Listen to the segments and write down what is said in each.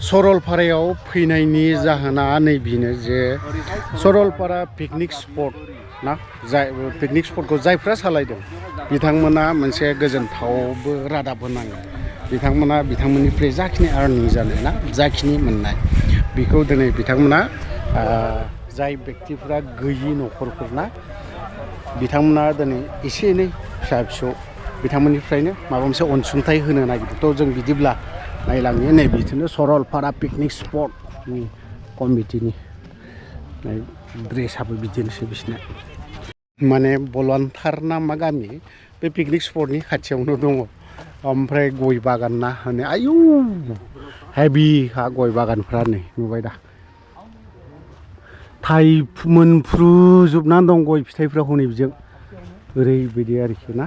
सरलपारायाव फैनायनि जाहोना नैबेनो जे सरलपारा पिकनिक स्पट ना जाय पिकनिक स्पटखौ जायफ्रा सालायदों बिथांमोना मोनसे गोजोनथावबो रादाब होनांगोन। बिथांमोना बिथांमोननिफ्राय जाखिनि आर्निं जानाय ना जाखिनि मोननाय बेखौ दिनै बिथांमोना जाय व्यक्तिफ्रा गैयि न'खरफोर ना बिथांमोना दिनै एसे एनै फिसा फिसौ बिथांमोननिफ्रायनो माबा मोनसे अनसुंथाइ होनो नागिरदों। थ' जों बिदिब्ला नायलांनि नैबेदिनो सरलपारा पिकनिक स्पटनि कमिटिनि ड्रेसाबो बिदिनोसै बिसिना माने बलवानथार ना मा गामि बे पिकनिक स्पटनि खाथियावनो दङ। ओमफ्राय गय बागान ना होनो आयु हेभिखा गय बागानफ्रा नै नुबाय दा मोनफ्रुजोबनानै दं गय फिथाइफ्रा हनै बिजों ओरैबायदि आरोखि ना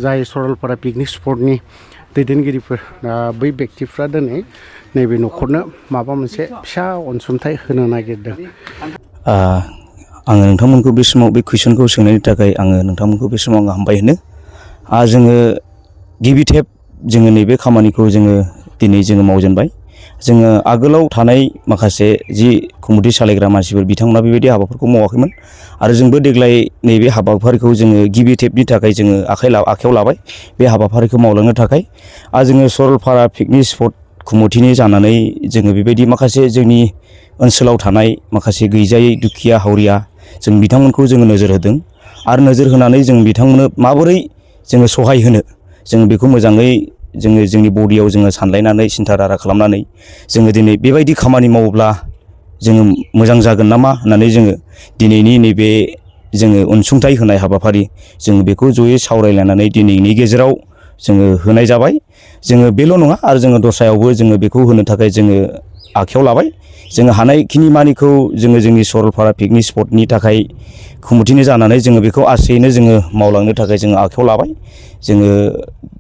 जाय सरलपारा पिकनिक स्पटनि दैदेनगिरिफोर बै व्यक्तिफ्रा दिनै नैबे न'खरनो माबा मोनसे फिसा अनसुंथाइ होनो नागिरदों। आङो नोंथांमोनखौ बे समाव बे कुइसनखौ सोंनायनि थाखाय आङो नोंथांमोनखौ बे समाव आङो हामबाय होनो। जोङो गिबि खेब जोङो नैबे खामानिखौ जोङो दिनै जोङो मावजेनबाय। जोङो आगोलाव थानाय माखासे जि कमिटि सालायग्रा मानसिफोर बिथांमोना बेबायदि हाबाफोरखौ मावाखैमोन आरो जोंबो देग्लाय नैबे हाबाफारिखौ जोङो गिबि खेबनि थाखाय जोङो आखायाव लाबाय बे हाबाफारिखौ मावलांनो थाखाय। जोङो सरलपारा पिकनिक स्पट कमिटिनि जानानै जोङो बेबायदि माखासे जोंनि ओनसोलाव थानाय माखासे गैजायै दुखिया हावरिया जों बिथांमोनखौ जोङो नोजोर होदों आरो नोजोर होनानै जों बिथांमोननो माबोरै जोङो सहाय होनो जों बेखौ मोजाङै जोङो जोंनि बडियाव जोङो सानलायनानै सिन्था धारा खालामनानै जोङो दिनै बेबायदि खामानि मावोब्ला जोङो मोजां जागोन नामा होननानै जोङो दिनैनि नैबे जोङो अनसुंथाइ होनाय हाबाफारि जों बेखौ जयै सावरायलायनानै दिनैनि गेजेराव जोङो होनाय जाबाय। जोङो बेल' नङा आरो जोङो दस्रायावबो जोङो बेखौ होनो थाखाय जोङो आखायाव लाबाय। जोङो हानायखिनि मानिखौ जोङो जोंनि सरलपारा पिकनिक स्पटनि थाखाय कमिटिनि जानानै जोङो बेखौ आसथेयैनो जोङो मावलांनो थाखाय जोङो आखायाव लाबाय। जोङो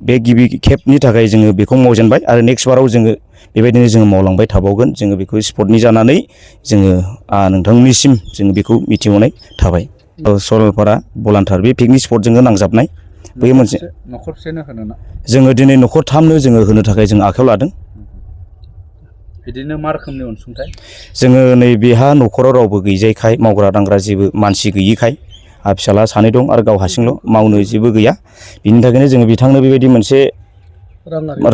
बे गिबि खेबनि थाखाय जोङो बेखौ मावजेनबाय आरो नेक्स्ट बाराव जोङो बेबायदिनो जोङो मावलांबाय थाबावगोन। जोङो बेखौ स्पटनि जानानै जोङो नोंथांमोननिसिम जोङो बेखौ मिथिहरनाय थाबाय। सरलपारा बलान्थार बे पिकनिक स्पटजोंनो नांजाबनाय बै मोनसे न'खरसेनो होनो ना जोङो दिनै न'खरथामनो जोङो होनो थाखाय जों आखायाव लादों। बिदिनो मा रोखोमनि अनसुंथाइ? जोङो नैबेहा न'खराव रावबो गैजायैखाय मावग्रा दांग्रा जेबो मानसि गैयिखाय फिसाला सानै दं आरो गाव हारसिंल' मावनो जेबो गैया। बिनि थाखायनो जोङो बिथांनो बेबायदि मोनसे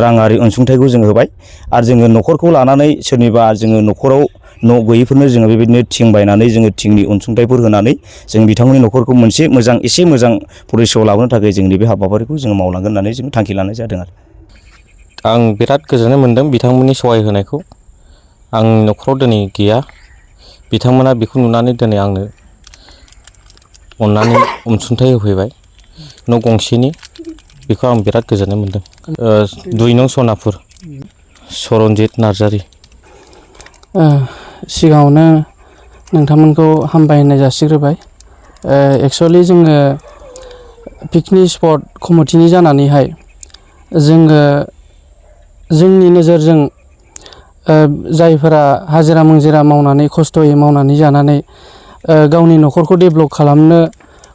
राङारि अनसुंथाइखौ जोङो होबाय आरो जोङो न'खरखौ लानानै सोरनिबा जोङो न'खराव न' गैयैफोरनो जोङो बेबायदिनो थिं बायनानै जोङो थिंनि अनसुंथाइफोर होनानै जों बिथांमोननि न'खरखौ मोनसे मोजां एसे मोजां परिसयाव लाबोनो थाखाय जोंनि बे हाबाफारिखौ जोङो मावलांगोन होननानै जों थांखि लानाय जादों आरो। आं बिराद गोजोननाय मोन्दों बिथांमोननि सहाय होनायखौ। आंनि न'खराव दिनै गैया, बिथांमोना बेखौ नुनानै दिनै आंनो अननानै अनसुंथाइ होफैबाय न' गंसेनि। बेखौ आं बिराद गोजोननाय मोन्दों। 2 नं सनापुर, सरनजित नार्जारि। सिगाङावनो नोंथांमोनखौ हामबाय होननाय जासिग्रोबाय। एक्सुवेलि जोङो पिकनिक स्पट कमिटिनि जानानैहाय जोङो जोंनि नोजोरजों जायफोरा हाजिरा मुजिरा मावनानै खस्थ'यै मावनानै जानानै गावनि न'खरखौ डेभेलप खालामनो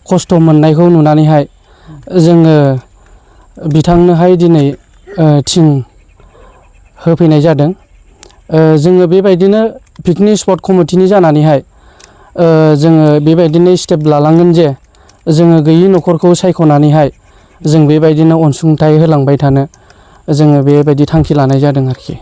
खस्थ' मोननायखौ नुनानैहाय जोङो बिथांनोहाय दिनै थिं होफैनाय जादों। जोङो बेबायदिनो पिकनिक स्पट कमिटिनि जानानैहाय जोङो बेबायदिनो स्टेप लालांगोन जे जोङो गैयि न'खरखौ सायख'नानैहाय जों बेबायदिनो अनसुंथाइ होलांबाय थानो जोङो बेबायदि थांखि लानाय जादों आरोखि।